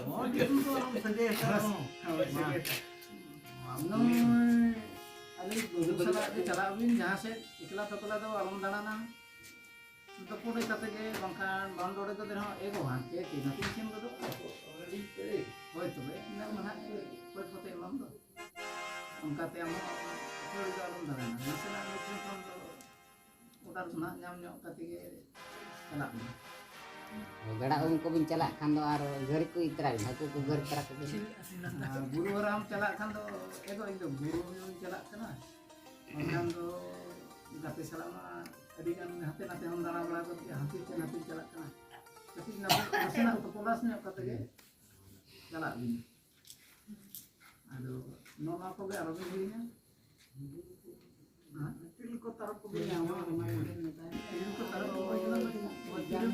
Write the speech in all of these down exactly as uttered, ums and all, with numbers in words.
ᱦᱳᱭ, ᱧᱩᱛᱩᱢ ᱫᱚ ᱟᱞᱚᱢ ᱥᱟᱸᱜᱮ ᱦᱟᱛᱟᱲ ᱦᱚᱸ᱾ ᱦᱳᱭ, ᱥᱟᱸᱜᱮ ᱦᱟᱛᱟᱲ᱾ ᱟᱢ ᱫᱚ ᱟᱹᱞᱤᱧ ᱵᱟᱹᱦᱩ ᱥᱟᱞᱟᱜ ᱜᱮ ᱪᱟᱞᱟᱜ ᱵᱤᱱ, ᱡᱟᱦᱟᱸ ᱥᱮᱫ ᱮᱠᱞᱟ ᱛᱚᱠᱞᱟ ᱫᱚ ᱟᱞᱚᱢ ᱫᱟᱬᱟᱱᱟ᱾ ᱫᱚᱯᱚᱴᱮ ᱠᱟᱛᱮ ᱜᱮ, ᱵᱟᱝᱠᱷᱟᱱ ᱵᱟᱢ ᱰᱚᱰᱮ ᱠᱟᱛᱮ ᱨᱮᱦᱚᱸ ᱮᱜᱳ ᱦᱟᱱᱛᱮ ᱛᱤᱱᱟᱹᱜ ᱠᱤᱱ ᱥᱮᱱ ᱜᱚᱫᱚᱜᱼᱟ᱾ ᱦᱳᱭ, ᱛᱚᱵᱮ ᱤᱱᱟᱹᱜ ᱢᱟ ᱱᱟᱦᱟᱜ ᱚᱠᱚᱭ ᱠᱚᱛᱮ ᱮᱢᱟᱢ ᱫᱚ᱾ ᱚᱱᱠᱟᱛᱮ ᱟᱢ ᱦᱚᱸ ᱟᱹᱛᱷᱟᱹᱲᱤ ᱫᱚ ᱟᱞᱚᱢ ᱫᱟᱬᱟᱱᱟ᱾ ᱱᱟᱥᱮᱱᱟᱜ ᱢᱤᱫ ᱴᱷᱮᱱ ᱠᱷᱚᱱ ᱫᱚ ᱚᱰᱟᱨ ᱫᱚ ᱱᱟᱦᱟᱜ ᱧᱟᱢ ᱧᱚᱜ ᱠᱟᱛᱮ ᱜᱮ ᱪᱟᱞᱟᱜ ᱢᱮ᱾ ᱜᱟᱰᱟ ᱩᱢ ᱠᱚᱵᱤᱱ ᱪᱟᱞᱟᱜ ᱠᱷᱟᱱ ᱫᱚ ᱟᱨ ᱜᱟᱹᱨᱤ ᱠᱚ ᱤᱫᱤ ᱛᱚᱨᱟᱭ ᱵᱤᱱ, ᱦᱟᱹᱠᱩ ᱠᱚ ᱜᱟᱹᱨᱤ ᱛᱚᱨᱟ ᱠᱚᱵᱤᱱ᱾ ᱟᱨ ᱵᱩᱨᱩ ᱦᱟᱨᱟᱢ ᱪᱟᱞᱟᱜ ᱠᱷᱟᱱ ᱫᱚ ᱮᱫᱚ ᱤᱧ ᱫᱚ ᱵᱩᱨᱩ ᱦᱚᱸᱧ ᱪᱟᱞᱟᱜ ᱠᱟᱱᱟ, ᱵᱟᱝᱠᱷᱟᱱ ᱫᱚ ᱜᱟᱛᱮ ᱥᱟᱞᱟᱜ ᱢᱟ ᱟᱹᱰᱤ ᱜᱟᱱ ᱦᱟᱱᱛᱮ ᱱᱟᱛᱮ ᱦᱚᱸ ᱫᱟᱬᱟ ᱵᱟᱲᱟ ᱜᱚᱫ ᱜᱮᱭᱟ, ᱦᱟᱱᱛᱮ ᱪᱮ ᱱᱟᱛᱮ ᱪᱟᱞᱟᱜ ᱠᱟᱱᱟ᱾ ᱠᱟᱹᱴᱤᱡ ᱱᱟᱥᱮ-, ᱱᱟᱥᱮᱱᱟᱜ ᱛᱚᱯᱚᱞᱟᱥ ᱧᱚᱜ ᱠᱟᱛᱮ ᱜᱮ ᱪᱟᱞᱟᱜ ᱵᱤᱱ᱾ ᱟᱫᱚ ᱱᱚᱜᱼᱚ ᱱᱚᱣᱟ ᱠᱚᱜᱮ ᱟᱞᱚᱵᱤᱱ ᱦᱤᱲᱤᱧᱟ᱾ ᱦᱮᱸ? ᱛᱤᱨᱤᱞ ᱠᱚ ᱛᱟᱨᱚᱵ ᱠᱚᱵᱤᱱ ᱧᱟᱢᱟ, ᱚᱱᱟ ᱠᱚᱜᱮ ᱢᱮᱛᱟᱭ᱾ ᱛᱤᱨᱤᱞ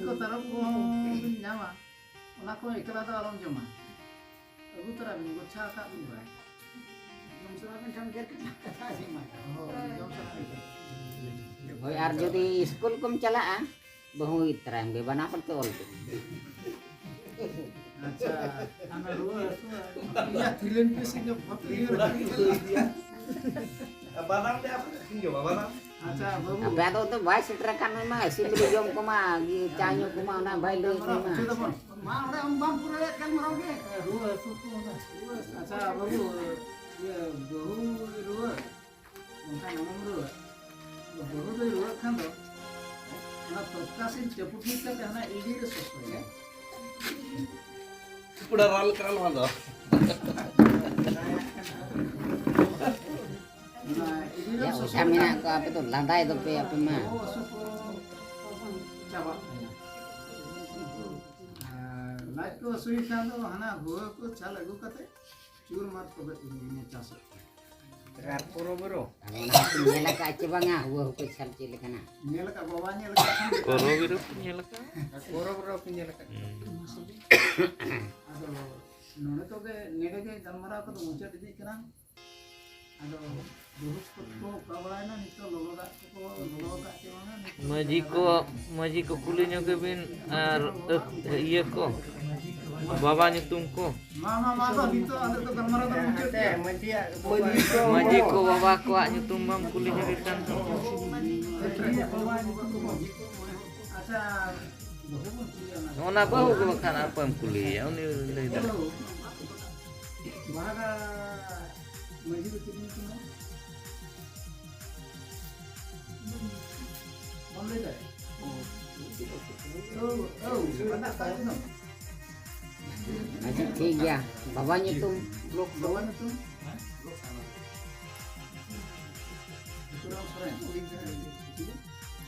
ᱠᱚ ᱛᱟᱨᱚᱵ ᱠᱚ ᱵᱤᱱ ᱧᱟᱢᱟ, ᱚᱱᱟ ᱠᱚ ᱮᱠᱞᱟ ᱫᱚ ᱟᱞᱚᱢ ᱡᱚᱢᱟ᱾ ᱟᱹᱜᱩ ᱛᱚᱨᱟ ᱵᱤᱱ, ᱜᱚᱪᱷᱟ ᱟᱠᱟᱫ ᱵᱤᱱ ᱵᱟᱲᱟᱭ᱾ ᱡᱚᱢ ᱥᱟᱱᱟ ᱵᱤᱱ ᱠᱷᱟᱱ ᱜᱮᱨ ᱠᱟᱛᱮ ᱠᱟᱛᱷᱟ ᱟᱸᱡᱚᱢ ᱢᱟ᱾ ᱦᱳᱭ, ᱡᱚᱢ ᱥᱟᱱᱟ ᱵᱤᱱ ᱠᱷᱟᱱ᱾ ᱦᱳᱭ, ᱟᱨ ᱡᱩᱫᱤ ᱥᱠᱩᱞ ᱠᱚᱢ ᱪᱟᱞᱟᱜᱼᱟ, ᱵᱟᱹᱦᱩ ᱤᱫᱤ ᱛᱚᱨᱟᱭᱮᱢ ᱜᱮ, ᱵᱟᱱᱟ ᱦᱚᱲ ᱛᱮ ᱚᱞ ᱯᱮ᱾ ᱟᱪᱪᱷᱟ, ᱚᱱᱟ ᱨᱩᱣᱟᱹ ᱦᱟᱹᱥᱩ ᱤᱭᱟᱹ ᱛᱷᱤᱞᱮᱱ ᱯᱤᱥ ᱤᱧ ᱫᱚ ᱵᱚᱦᱩᱛ ᱤᱭᱟᱹ ᱨᱮ ᱵᱟᱫᱟᱢ ᱛᱮ ᱟᱯᱮ ᱤᱧ ᱡᱚᱢᱟ, ᱵᱟᱫᱟᱢ᱾ ᱟᱪᱪᱷᱟ, ᱵᱟᱹᱵᱩ᱾ ᱟᱯᱮ ᱟᱫᱚ ᱚᱱᱛᱮ ᱵᱟᱭ ᱥᱮᱴᱮᱨ ᱟᱠᱟᱱ ᱱᱩᱭ ᱢᱟ, ᱥᱤᱢ ᱵᱤᱞᱤ ᱡᱚᱢ ᱠᱚᱢᱟ, ᱤᱭᱟᱹ, ᱪᱟ ᱧᱩ ᱠᱚᱢᱟ, ᱚᱱᱟ ᱵᱟᱭ ᱞᱟᱹᱭ ᱢᱟ᱾ ᱢᱟ, ᱚᱸᱰᱮ ᱟᱢ ᱵᱟᱢ ᱯᱩᱨᱟᱹᱣᱮᱫ ᱠᱟᱱ ᱢᱟᱨᱟᱝ ᱜᱮ᱾ ᱨᱩᱣᱟᱹ ᱦᱟᱹᱥᱩ ᱠᱚ ᱚᱱᱟ᱾ ᱟᱪᱪᱷᱟ, ᱵᱟᱹᱵᱩ, ᱤᱭᱟᱹ, ᱵᱟᱹᱦᱩ ᱨᱩᱣᱟᱹ᱾ ᱚᱱᱠᱟ ᱱᱟᱢᱮᱢ ᱨᱩᱣᱟᱹᱲ᱾ ᱵᱟᱹᱦᱩ ᱫᱚᱭ ᱨᱩᱣᱟᱹᱜ ᱠᱷᱟᱱ ᱫᱚ, ᱚᱱᱟ ᱛᱚᱛᱠᱟ ᱥᱤᱢ ᱪᱟᱹᱯᱩᱫ ᱢᱤᱫ ᱠᱟᱛᱮ ᱦᱟᱱᱟ ᱤᱰᱤ ᱨᱮ ᱥᱚᱥᱚᱭᱟ᱾ ᱯᱩᱨᱟᱹ ᱨᱟᱱ ᱠᱟᱱᱟ ᱱᱚᱣᱟ ᱫᱚ᱾ ᱚᱱᱟ ᱤᱰᱤ ᱨᱮ ᱭᱟ, ᱥᱚᱥᱚᱭ ᱚᱡᱷᱟ ᱢᱮᱱᱟᱜ ᱠᱚᱣᱟ, ᱟᱯᱮ ᱫᱚ ᱞᱟᱸᱫᱟᱭ ᱫᱚᱯᱮ ᱟᱯᱮ ᱢᱟ᱾ ᱵᱚᱦᱚᱜ ᱦᱟᱹᱥᱩ ᱠᱚ ᱪᱟᱵᱟᱜ ᱛᱟᱭᱟ᱾ ᱟᱨ ᱞᱟᱡ ᱠᱚ ᱦᱟᱹᱥᱩᱭᱮ ᱠᱷᱟᱱ ᱫᱚ ᱦᱟᱱᱟ ᱦᱩᱣᱟᱹ ᱠᱚ ᱪᱷᱟᱞ ᱟᱹᱜᱩ ᱠᱟᱛᱮ ᱪᱩᱨ ᱢᱟᱨ ᱛᱚᱵᱮ ᱤᱧ ᱪᱟᱥᱚᱜ ᱠᱟᱱᱟ᱾ ᱟᱨ ᱯᱚᱨᱚᱵᱽ ᱨᱮ? ᱟᱫᱚ ᱚᱱᱟ ᱠᱚ ᱧᱮᱞ ᱟᱠᱟᱫ ᱪᱮ ᱵᱟᱝᱟ? ᱦᱩᱣᱟᱹ ᱦᱩᱠᱟᱹ ᱪᱷᱟᱞ ᱪᱮᱫ ᱞᱮᱠᱟᱱᱟ? ᱧᱮᱞ ᱟᱠᱟᱫ, ᱵᱟᱵᱟ ᱧᱮᱞ ᱟᱠᱟᱫ ᱠᱷᱟᱱ ᱫᱚ᱾ ᱯᱚᱨᱚᱵᱽ ᱨᱮ ᱯᱮ ᱧᱮᱞ ᱟᱠᱟᱫ? ᱯᱚᱨᱚᱵᱽ ᱨᱮ ᱯᱮ ᱧᱮᱞ ᱟᱠᱟᱫ? ᱦᱩᱸ᱾ ᱟᱫᱚ ᱱᱚᱰᱮ ᱛᱚᱵᱮ, ᱱᱚᱰᱮ ᱜᱮ ᱜᱟᱞᱢᱟᱨᱟᱣ ᱠᱚᱫᱚ ᱢᱩᱪᱟᱹᱫ ᱤᱫᱤᱜ ᱠᱟᱱᱟ᱾ ᱟᱫᱚ ᱵᱚᱦᱩᱛ ᱠᱚ ᱚᱠᱟ ᱵᱟᱲᱟᱭᱮᱱᱟ, ᱱᱤᱛᱚᱜ ᱞᱚᱞᱚ ᱫᱟᱜ ᱠᱚᱠᱚ ᱞᱚᱞᱚ ᱟᱠᱟᱫ ᱪᱮ ᱵᱟᱝᱟ? ᱱᱤᱛᱚᱜ ᱢᱟᱹᱡᱷᱤ ᱠᱚ, ᱢᱟᱹᱡᱷᱤ ᱠᱚ ᱠᱩᱞᱤ ᱧᱚᱜᱮ ᱵᱤᱱ ᱟᱨ ᱟᱹᱠ-, ᱤᱭᱟᱹ ᱠᱚ᱾ ᱵᱟᱵᱟ ᱧᱩᱛᱩᱢ ᱠᱚ᱾ ᱢᱟ, ᱢᱟ, ᱢᱟ, ᱟᱫᱚ ᱱᱤᱛᱚᱜ ᱟᱞᱮ ᱫᱚ ᱜᱟᱞᱢᱟᱨᱟᱣ ᱫᱚ ᱢᱩᱪᱟᱹᱫ ᱠᱮᱫᱟ᱾ ᱢᱟᱹᱡᱷᱤ ᱠᱚ ᱵᱟᱵᱟ ᱠᱚᱣᱟᱜ ᱧᱩᱛᱩᱢ ᱵᱟᱢ ᱠᱩᱞᱤ ᱧᱚᱜᱮ ᱠᱟᱱ ᱫᱚ᱾ ᱟᱪᱪᱷᱟ᱾ ᱚᱱᱟ ᱵᱟᱹᱦᱩ ᱜᱮ ᱵᱟᱠᱷᱟᱱ ᱚᱠᱚᱭᱮᱢ ᱠᱩᱞᱤᱭᱮᱭᱟ, ᱩᱱᱤ ᱞᱟᱹᱭ ᱫᱟᱲᱮᱭᱟᱜᱼᱟ᱾ ᱵᱟᱦᱟ ᱢᱟᱹᱡᱷᱤ ᱫᱚ ᱪᱮᱫ ᱧᱩᱛᱩᱢ ᱛᱟᱭ? ᱵᱟᱢ ᱞᱟᱹᱭ ᱫᱟᱲᱮᱭᱟᱜᱼᱟ? ᱚ, ᱚ, ᱚ, ᱵᱟᱱᱟ ᱛᱟᱭ ᱫᱚ᱾ ᱟᱪᱪᱷᱟ, ᱴᱷᱤᱠ ᱜᱮᱭᱟ᱾ ᱵᱟᱵᱟ ᱧᱩᱛᱩᱢ? ᱵᱟᱵᱟ ᱧᱩᱛᱩᱢ?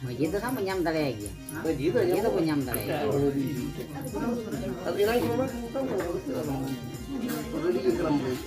ᱢᱟᱹᱡᱷᱤ ᱫᱚ ᱱᱟᱜ ᱵᱚ ᱧᱟᱢ ᱫᱟᱲᱮᱭᱟᱭ ᱜᱮᱭᱟ᱾ ᱢᱟᱹᱡᱷᱤ ᱫᱚ ᱢᱟᱹᱡᱷᱤ ᱫᱚ ᱵᱚ ᱧᱟᱢ ᱫᱟᱲᱮᱭᱟᱭ ᱜᱮᱭᱟ᱾ ᱟᱫᱚ ᱮᱱᱟᱝ ᱠᱷᱚᱱ ᱢᱟ ᱢᱮᱛᱟᱢ ᱠᱟᱱᱟ, ᱵᱟᱹᱱᱩᱜ ᱛᱟᱵᱚᱱᱟ᱾ ᱨᱮᱰᱤ ᱜᱮ ᱠᱟᱱᱟᱢ ᱞᱟᱹᱭ᱾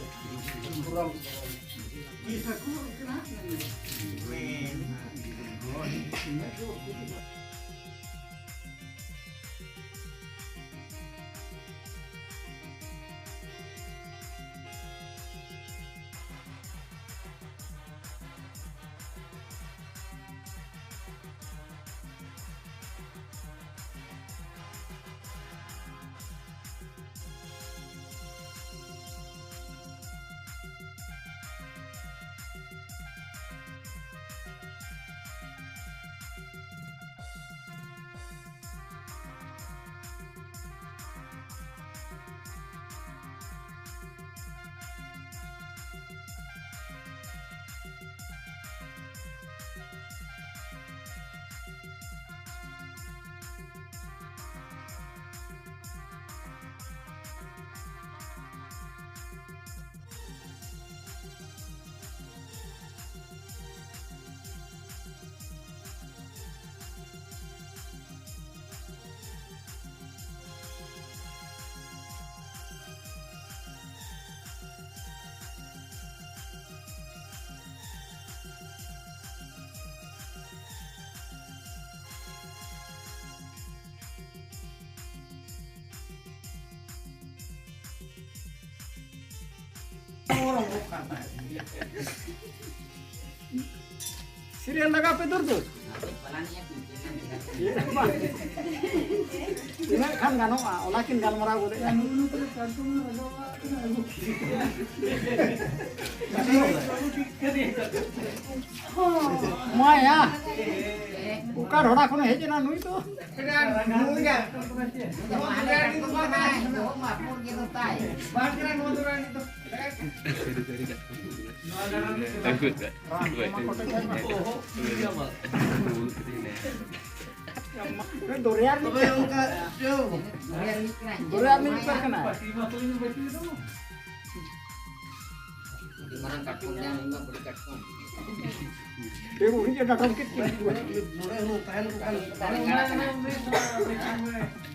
ᱥᱤᱨᱤᱭᱟᱞ ᱞᱟᱜᱟᱣ ᱯᱮ ᱫᱩᱨ ᱫᱩᱨ᱾ ᱤᱱᱟᱹᱜ ᱠᱷᱟᱱ ᱜᱟᱱᱚᱜᱼᱟ, ᱚᱱᱟ ᱠᱤᱱ ᱜᱟᱞᱢᱟᱨᱟᱣ ᱜᱚᱫᱮᱜᱼᱟ᱾ ᱢᱟᱭᱟ, ᱚᱠᱟ ᱰᱷᱚᱲᱟ ᱠᱷᱚᱱᱮ ᱦᱮᱡ ᱮᱱᱟ ᱱᱩᱭ ᱫᱚ? ᱫᱚᱨᱭᱟ ᱨᱤᱱᱤᱡ ᱫᱚᱨᱭᱟ ᱨᱤᱱᱤᱡ ᱩᱛᱟᱹᱨ ᱠᱟᱱᱟᱭ᱾ ᱟᱹᱰᱤ ᱢᱟᱨᱟᱝ ᱠᱟᱴᱠᱚᱢ ᱧᱟᱢ ᱦᱩᱭᱩᱜᱼᱟ, ᱵᱩᱲᱦᱤ ᱠᱟᱴᱠᱚᱢ᱾ ᱮ, ᱩᱱᱤ ᱡᱮ ᱰᱟᱴᱚᱢ ᱠᱮᱫ ᱠᱤᱱ᱾ ᱢᱚᱬᱮ ᱦᱚᱲ ᱛᱟᱦᱮᱱ ᱠᱚ ᱠᱷᱟᱱ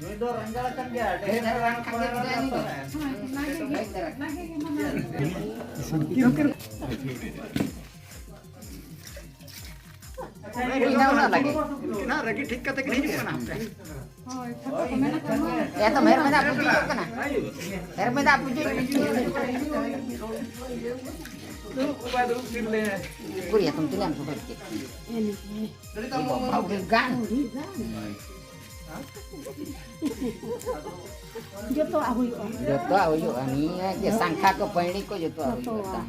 ᱱᱩᱭ ᱫᱚ ᱨᱟᱸᱜᱟᱲ ᱟᱠᱟᱱ ᱜᱮᱭᱟ, ᱰᱷᱮᱨ ᱨᱟᱱ ᱠᱷᱟᱱ ᱜᱮ ᱨᱟᱸᱜᱟᱲ ᱟᱠᱟᱱ ᱜᱮᱭᱟ᱾ ᱩᱱᱠᱤᱱ ᱦᱚᱸᱠᱤᱱ ᱚᱱᱟ ᱞᱟᱹᱜᱤᱫ᱾ ᱩᱱᱠᱤᱱ ᱦᱟᱸᱜ ᱨᱟᱹᱜᱤ ᱴᱷᱤᱠ ᱠᱟᱛᱮ ᱠᱤᱱ ᱦᱤᱡᱩᱜ ᱠᱟᱱᱟ ᱦᱟᱱᱛᱮ᱾ ᱦᱳᱭ, ᱯᱷᱳᱴᱳ ᱠᱚ ᱢᱮᱱᱟᱜ ᱛᱟᱢᱟ? ᱮ ᱛᱚ, ᱢᱮᱨ ᱢᱮᱱᱟᱜ ᱯᱩᱡᱟᱹ ᱦᱩᱭᱩᱜ ᱠᱟᱱᱟ᱾ ᱢᱮᱨ ᱢᱮᱱᱟᱜ ᱯᱩᱡᱟᱹ᱾ ᱫᱩᱲᱩᱵ ᱠᱚ ᱵᱟᱭ ᱫᱩᱲᱩᱵ ᱛᱷᱤᱨ ᱞᱮ᱾ ᱯᱩᱨᱤᱭᱟ ᱛᱩᱢ ᱛᱤᱱᱟᱹᱜ ᱮᱢ ᱯᱷᱳᱴᱳ ᱠᱮᱫ? ᱵᱟᱵᱟ, ᱩᱰᱤ ᱜᱟᱱ᱾ ᱡᱚᱛᱚᱣᱟᱜ ᱦᱩᱭᱩᱜᱼᱟ᱾ ᱡᱚᱛᱚᱣᱟᱜ ᱦᱩᱭᱩᱜᱼᱟ᱾ ᱱᱤᱭᱟᱹ ᱡᱮ ᱥᱟᱝᱠᱷᱟ ᱠᱚ, ᱯᱟᱹᱭᱲᱤ ᱠᱚ, ᱡᱚᱛᱚᱣᱟᱜ ᱦᱩᱭᱩᱜᱼᱟ᱾ ᱡᱚᱛᱚᱣᱟᱜ᱾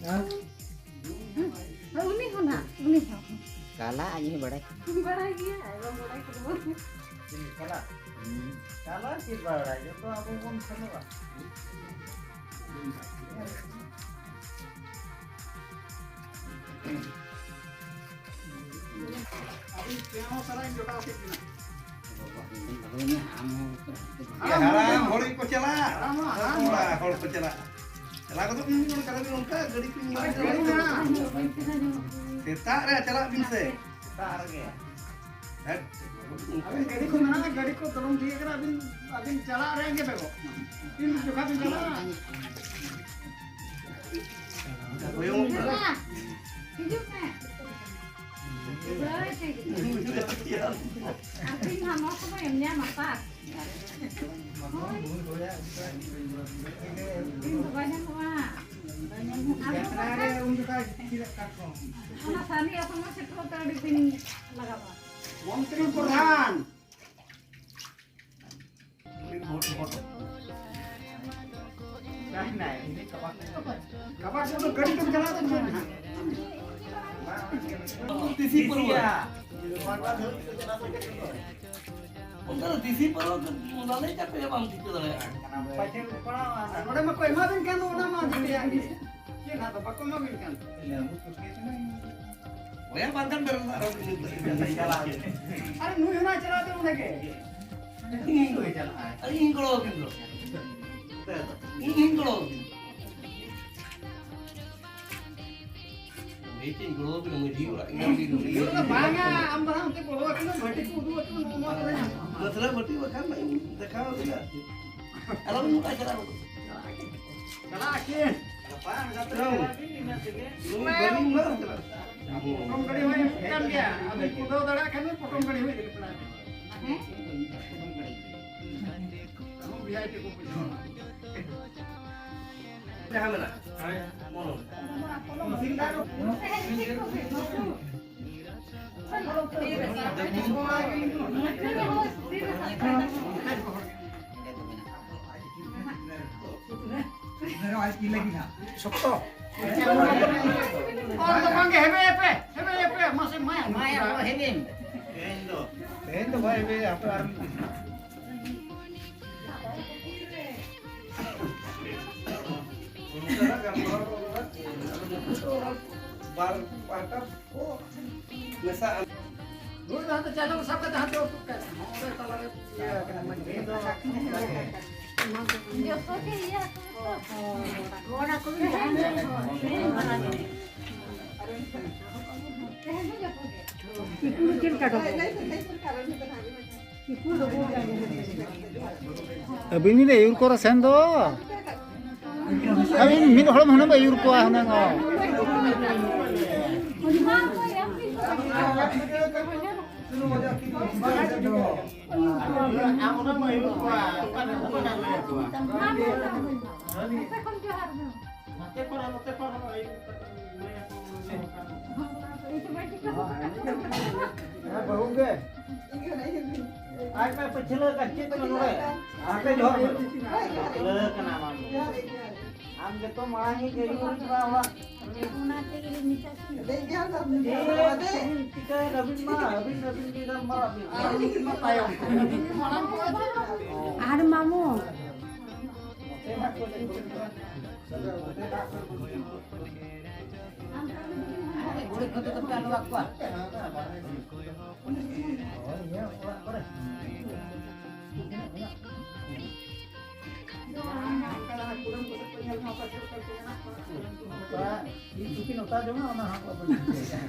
ᱦᱮᱸ? ᱦᱳᱭ, ᱩᱱᱤ ᱦᱚᱸ ᱱᱟᱦᱟᱜ, ᱩᱱᱤ ᱦᱚᱸ᱾ ᱠᱟᱞᱟ ᱟᱡ ᱦᱚᱸ ᱵᱟᱲᱟᱭ᱾ ᱵᱟᱲᱟᱭ ᱜᱮᱭᱟ, ᱟᱭᱳ ᱵᱟᱲᱟᱭ ᱠᱚᱫᱚ᱾ ᱪᱮᱫ ᱠᱟᱞᱟ? ᱦᱩᱸ᱾ ᱠᱟᱞᱟ ᱪᱮᱫ ᱵᱟᱲᱟᱭ? ᱡᱚᱛᱚ ᱟᱵᱚ ᱵᱚᱱ ᱥᱮᱱᱚᱜᱼᱟ᱾ ᱟᱹᱵᱤᱱ ᱯᱮ ᱦᱚᱲ ᱥᱟᱞᱟᱜ ᱤᱧ ᱡᱚᱴᱟᱣ ᱠᱮᱫ ᱵᱤᱱᱟ᱾ ᱦᱟᱲᱟᱢ ᱦᱚᱲ ᱜᱮᱠᱚ ᱪᱟᱞᱟᱜᱼᱟ᱾ ᱦᱟᱲᱟᱢ ᱦᱚᱲ, ᱦᱟᱲᱟᱢ ᱦᱚᱲ᱾ ᱦᱚᱲ ᱠᱚ ᱪᱟᱞᱟᱜᱼᱟ᱾ ᱪᱟᱞᱟᱣ ᱜᱚᱫᱚᱜ ᱵᱤᱱ, ᱚᱱᱠᱟ ᱨᱮᱜᱮ, ᱚᱱᱠᱟ ᱜᱟᱹᱰᱤ ᱠᱚ ᱧᱟᱢ ᱜᱟᱹᱰᱤ ᱢᱮᱱᱟᱜᱼᱟ᱾ ᱥᱮᱛᱟᱜ ᱨᱮ ᱪᱟᱞᱟᱜ ᱵᱤᱱ ᱥᱮ᱾ ᱥᱮᱛᱟᱜ ᱨᱮᱜᱮ᱾ ᱦᱮᱸ᱾ ᱟᱹᱵᱤᱱ ᱜᱟᱹᱰᱤ ᱠᱚ ᱢᱮᱱᱟᱜᱼᱟ, ᱜᱟᱹᱰᱤ ᱠᱚ ᱛᱚᱞᱚᱢ ᱴᱷᱤᱠ ᱟᱠᱟᱱᱟ, ᱟᱹᱵᱤᱱ, ᱟᱹᱵᱤᱱ ᱪᱟᱞᱟᱜ ᱨᱮᱭᱟᱜ ᱜᱮ ᱵᱮᱜᱚᱨ᱾ ᱛᱤᱱ ᱡᱚᱠᱷᱟ ᱵᱤᱱ ᱪᱟᱞᱟᱜᱼᱟ? ᱦᱤᱡᱩᱜ ᱢᱮ᱾ ᱟᱹᱠᱷᱨᱤᱧ ᱢᱟ ᱱᱚᱣᱟ ᱠᱚᱫᱚ ᱮᱢ ᱧᱟᱢᱟ, ᱥᱟᱨ᱾ ᱫᱤᱱ ᱫᱚ ᱵᱟᱭ ᱧᱟᱢᱚᱜᱼᱟ᱾ ᱵᱟᱭ ᱧᱟᱢᱚᱜᱼᱟ᱾ ᱟᱫᱚ ᱡᱟᱛᱨᱟ ᱨᱮ ᱩᱱ ᱡᱚᱠᱷᱟᱡ ᱪᱮᱫ ᱞᱮᱠᱟ ᱠᱚ? ᱚᱱᱟ ᱥᱟᱱᱤ ᱟᱥᱚᱢ ᱥᱮᱴᱮᱨᱚᱜ ᱛᱮ ᱟᱹᱰᱤ ᱫᱤᱱ ᱞᱟᱜᱟᱜᱼᱟ᱾ ᱢᱚᱱᱛᱨᱤ ᱯᱨᱚᱫᱷᱟᱱ᱾ ᱠᱟᱵᱟ ᱠᱚᱫᱚ ᱜᱟᱹᱰᱤ ᱛᱮᱢ ᱪᱟᱞᱟᱣ ᱫᱟᱲᱮᱭᱟᱜᱼᱟ᱾ ᱛᱤᱥᱤ ᱯᱟᱹᱨᱣᱟᱹ᱾ ᱚᱱᱠᱟ ᱫᱚ ᱛᱤᱥᱤ ᱯᱟᱹᱨᱣᱟᱹ ᱫᱚ ᱞᱟᱹᱞᱟᱹᱭ ᱠᱟᱛᱮ ᱵᱟᱢ ᱴᱷᱤᱠᱟᱹ ᱫᱟᱲᱮᱭᱟᱜᱼᱟ᱾ ᱯᱟᱪᱷᱮ ᱯᱟᱲᱟᱣᱟ᱾ ᱱᱚᱰᱮ ᱢᱟᱠᱚ ᱮᱢᱟ ᱵᱤᱱ ᱠᱟᱱ ᱫᱚ, ᱚᱱᱟ ᱢᱟ ᱡᱮᱛᱮᱭᱟᱜ ᱜᱮ᱾ ᱪᱮᱫ ᱦᱟᱸᱜ ᱫᱚ ᱵᱟᱠᱚ ᱮᱢᱟ ᱵᱤᱱ ᱠᱟᱱ᱾ ᱚᱭᱟ ᱵᱟᱝᱠᱷᱟᱱ ᱵᱮᱨᱮᱞ ᱟᱨᱚ ᱵᱤᱱ ᱪᱟᱞᱟᱣ᱾ ᱟᱨ ᱱᱩᱭ ᱦᱚᱸ ᱪᱟᱞᱟᱣ ᱫᱚ ᱚᱸᱰᱮ ᱜᱮ᱾ ᱤᱧ ᱜᱚᱲᱚ ᱟᱹᱵᱤᱱ ᱫᱚ᱾ ᱤᱧ ᱜᱚᱲᱚ ᱟᱹᱵᱤᱱ ᱫᱚ᱾ ᱢᱤᱫᱴᱤᱡ ᱜᱚᱲᱚ ᱟᱹᱵᱤᱱ, ᱢᱟᱹᱡᱷᱤ ᱚᱲᱟᱜ ᱤᱧ ᱟᱹᱵᱤᱱ ᱫᱚ᱾ ᱤᱭᱟᱹ ᱫᱚ ᱵᱟᱝᱟ, ᱟᱢ ᱫᱚ ᱦᱟᱸᱜ ᱚᱱᱛᱮ ᱜᱚᱲᱚ ᱟᱹᱵᱤᱱ ᱫᱚ, ᱵᱷᱟᱹᱴᱤ ᱠᱚ ᱩᱫᱩᱜ ᱟᱹᱵᱤᱱ, ᱱᱚᱣᱟ ᱠᱚᱨᱮ ᱦᱟᱸᱜ᱾ ᱢᱟᱹᱥᱞᱟᱹ ᱵᱷᱟᱹᱴᱤ ᱵᱟᱠᱷᱟᱱ ᱤᱧ ᱫᱮᱠᱷᱟᱣ ᱟᱹᱵᱤᱱᱟ ᱟᱨ ᱪᱮᱫ᱾ ᱟᱞᱚ ᱵᱤᱱ ᱚᱱᱠᱟ ᱪᱟᱞᱟᱜ ᱟᱹᱵᱤᱱ᱾ ᱪᱟᱞᱟᱜ ᱟᱹᱠᱤᱱ᱾ ᱜᱟᱯᱟ ᱟᱸᱜᱟᱛ ᱨᱮ ᱪᱟᱞᱟᱜ ᱟᱹᱵᱤᱱ, ᱤᱱᱟᱹ ᱛᱮᱜᱮ᱾ ᱱᱩᱭ ᱵᱟᱹᱞᱤᱧ ᱢᱟ ᱪᱟᱞᱟᱜ᱾ ᱯᱚᱴᱚᱢ ᱜᱟᱹᱰᱤ ᱦᱚᱸ ᱦᱮᱡ ᱠᱟᱱ ᱜᱮᱭᱟ, ᱟᱫᱚ ᱠᱩᱫᱟᱹᱣ ᱫᱟᱲᱮᱭᱟᱜ ᱠᱷᱟᱱ ᱯᱚᱴᱚᱢ ᱜᱟᱹᱰᱤ ᱦᱚᱸ ᱤᱫᱤ ᱠᱟᱱᱟ᱾ ᱦᱮᱸ? ᱟᱨᱦᱚᱸ ᱵᱷᱤ ᱟᱭ ᱯᱤ ᱠᱚ ᱵᱩᱡᱷᱟᱹᱣᱟ᱾ ᱡᱟᱦᱟᱸ ᱢᱮᱱᱟᱜᱼᱟ᱾ ᱢᱚᱱᱳ᱾ ᱥᱚᱠᱛᱚ᱾ ᱦᱚᱲ ᱫᱚ ᱵᱟᱝᱜᱮ, ᱦᱮᱵᱮ ᱮᱯᱮ, ᱦᱮᱵᱮ ᱮᱯᱮ, ᱢᱟᱥᱮ ᱢᱟᱭᱟ᱾ ᱢᱟᱭᱟ, ᱦᱮᱵᱮ᱾ ᱛᱮᱦᱮᱧ ᱫᱚ ᱵᱟᱭ ᱦᱮᱵᱮᱭᱟ, ᱦᱟᱯᱮ ᱟᱨ ᱢᱤᱫ ᱫᱤᱱ᱾ ᱵᱟᱨ ᱯᱟᱦᱴᱟ ᱠᱚ ᱢᱮᱥᱟᱜᱼᱟ᱾ ᱱᱩᱭ ᱫᱚ ᱦᱟᱱᱛᱮ ᱪᱟᱸᱫᱚ ᱥᱟᱵ ᱠᱟᱛᱮ ᱦᱟᱱᱛᱮ ᱩᱛᱩᱜ ᱠᱟᱱᱟ᱾ ᱱᱚᱜᱼᱚᱭ ᱛᱟᱞᱟᱨᱮ ᱤᱭᱟᱹ ᱠᱟᱱᱟ, ᱢᱟᱹᱱᱢᱤ ᱫᱚ᱾ ᱡᱚᱛᱚ ᱜᱮ ᱤᱭᱟᱹ ᱟᱠᱚ ᱛᱚ᱾ ᱜᱚᱲ ᱟᱠᱚ ᱜᱮ ᱡᱟᱦᱟᱸ ᱜᱮ᱾ ᱛᱮᱦᱮᱧ ᱫᱚ ᱡᱚᱛᱚ ᱜᱮ᱾ ᱟᱹᱵᱤᱱ ᱵᱤᱱ ᱟᱹᱭᱩᱨ ᱠᱚᱨᱮ ᱥᱮᱱ ᱫᱚ᱾ ᱟᱹᱵᱤᱱ ᱢᱤᱫ ᱦᱚᱲ ᱦᱩᱱᱟᱹᱝ ᱟᱹᱭᱩᱨ ᱠᱚᱣᱟ ᱦᱩᱱᱟᱹᱝ᱾ ᱟᱢ ᱚᱱᱟ ᱢᱟᱹᱭ ᱵᱟᱹᱵᱩ ᱠᱚᱲᱟ, ᱚᱠᱟ ᱨᱮ, ᱚᱠᱟ ᱨᱮ ᱞᱟᱹᱭ ᱟᱠᱚᱣᱟ? ᱱᱚᱛᱮ ᱠᱷᱚᱱ ᱡᱚᱦᱟᱨ ᱢᱮ᱾ ᱱᱚᱛᱮ ᱠᱷᱚᱱ, ᱱᱚᱛᱮ ᱠᱷᱚᱱ ᱟᱭᱩ ᱞᱟᱹᱭ ᱟᱠᱚ᱾ ᱦᱮᱸ, ᱵᱟᱹᱦᱩ ᱜᱮ᱾ ᱟᱡ ᱢᱟ ᱯᱟᱹᱪᱷᱞᱟᱹ ᱠᱟᱱ ᱪᱮᱫ ᱠᱟᱱᱟ ᱱᱚᱰᱮ? ᱦᱟᱱᱛᱮ ᱡᱚᱦᱚᱜ ᱢᱮ᱾ ᱯᱟᱹᱪᱷᱞᱟᱹ ᱠᱟᱱᱟ ᱟᱢ ᱫᱚ᱾ ᱟᱢ ᱜᱮᱛᱚ ᱢᱟᱲᱟᱝ ᱤᱡ ᱟᱹᱭᱩᱨᱤᱡ ᱢᱟ ᱚᱲᱟᱜ᱾ ᱚᱱᱟ ᱛᱮᱜᱮ ᱞᱤᱧ ᱢᱮᱛᱟ ᱯᱮᱭᱟ᱾ ᱪᱮᱫ ᱵᱤᱱ ᱪᱤᱠᱟᱹᱭᱮᱫ ᱟᱹᱵᱤᱱ ᱢᱟ? ᱟᱹᱵᱤᱱ, ᱟᱹᱵᱤᱱ ᱜᱮ ᱜᱟᱞᱢᱟᱨᱟᱜ ᱵᱤᱱ᱾ ᱟᱹᱞᱤᱧ ᱢᱟ ᱛᱟᱭᱚᱢ᱾ ᱟᱨ ᱢᱟᱢᱩ᱾ ᱜᱩᱲᱤ ᱠᱚᱫᱚ ᱫᱚᱯᱮ ᱟᱞᱚ ᱟᱠᱚᱣᱟ᱾ ᱤᱧ ᱪᱩᱯᱤ ᱱᱚᱛᱟ ᱡᱚᱝᱟ, ᱚᱱᱟ ᱦᱚᱸ ᱵᱟᱵᱚᱱ ᱪᱤᱠᱟᱹᱭᱟ᱾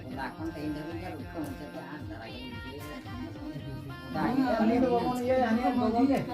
ᱚᱱᱟ ᱠᱷᱚᱱ ᱛᱮᱦᱮᱧ ᱫᱷᱟᱹᱵᱤᱡ ᱜᱮ ᱨᱩᱠᱷᱟᱹ ᱢᱚᱪᱟᱛᱮ ᱟᱨ ᱫᱷᱟᱨᱟ ᱜᱮ ᱵᱩᱡᱷᱟᱹᱣ᱾ ᱩᱱᱤ ᱫᱚ ᱵᱟᱵᱚᱱ ᱤᱭᱟᱹᱭᱟ, ᱦᱟᱹᱱᱤ ᱵᱟᱵᱚᱱ ᱤᱭᱟᱹᱭᱟ᱾